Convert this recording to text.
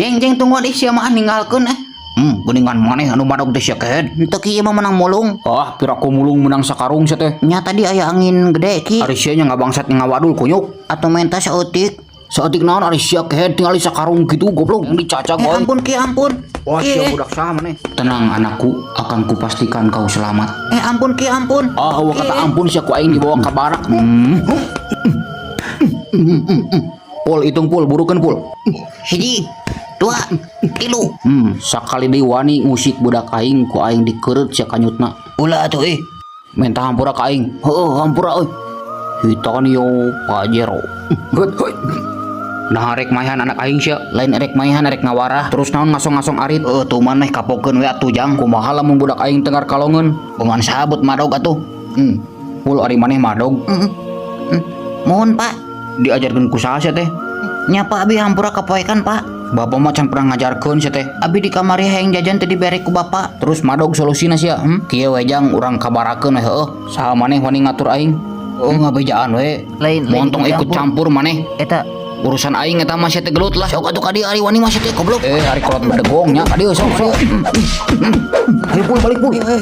Jeng, jeng, tungguan ih, sia mah ninggalkeun eh. Geuningan maneh anu madog teh sia kehed. Henteu, Ki, ieu mah menang mulung. Ah, piraku mulung menang sakarung sia teh? Nya tadi aya angin gede, Ki. Ari sia nya ngabangsat ngawadul kunyuk. Atau menta saeutik. Saeutik naon ari sia kehed, tingali sakarung kitu goblok dicacag Eh wae. Ampun, Ki, ampun. Wah, Ki, sia eh. budak saha maneh? Tenang, anakku, akan kupastikan kau selamat. Eh, ampun, Ki, ampun. Ah, euweuh Ki, kata eh. ampun sia, ku aing dibawa ka barak. Pul, hitung pul, burukeun pul. Hiji, dua, tilu. Sakali deui wani ngusik budak aing, ku aing dikeureut sia kanyutna. Ulah atuh ih. Minta hampura ka aing. Heuh, hampura euy. Hitanio Pajero. Gut, hoi. Nah, rek maehan anak aing sia? Lain erek maehan, erek ngawarah. Terus naon ngasong-ngasong arit? Heuh, tuh maneh kapokeun we atuh, jang. Kumaha lamun budak aing tengar kalongeun? Bongan sabut madog atuh. Pul, ari maneh madog? Hmm. Mohon, Pak. Diajarkeun ku saha sia teh? Nya, Pak, abi hampura kapoekan, Pak. Bapak mah can pernah ngajarkeun sia teh. Abi di kamari hayang jajan teu dibere ku bapak. Terus madog solusina sia? Kieu we, jang, urang kabarakeun we heueuh. Saha maneh wani ngatur aing? Oh, ngabejaan we. Lain, lain. Montong ikut campur maneh. Eta Urusan aing eta mah, sia teh gelut lah. Sok atuh ka dieu ari wani mah sia teh, goblok. Eh, ari kolot bedegong nya ka dieu, sok sok. Ayo pul, balik pul. Eh.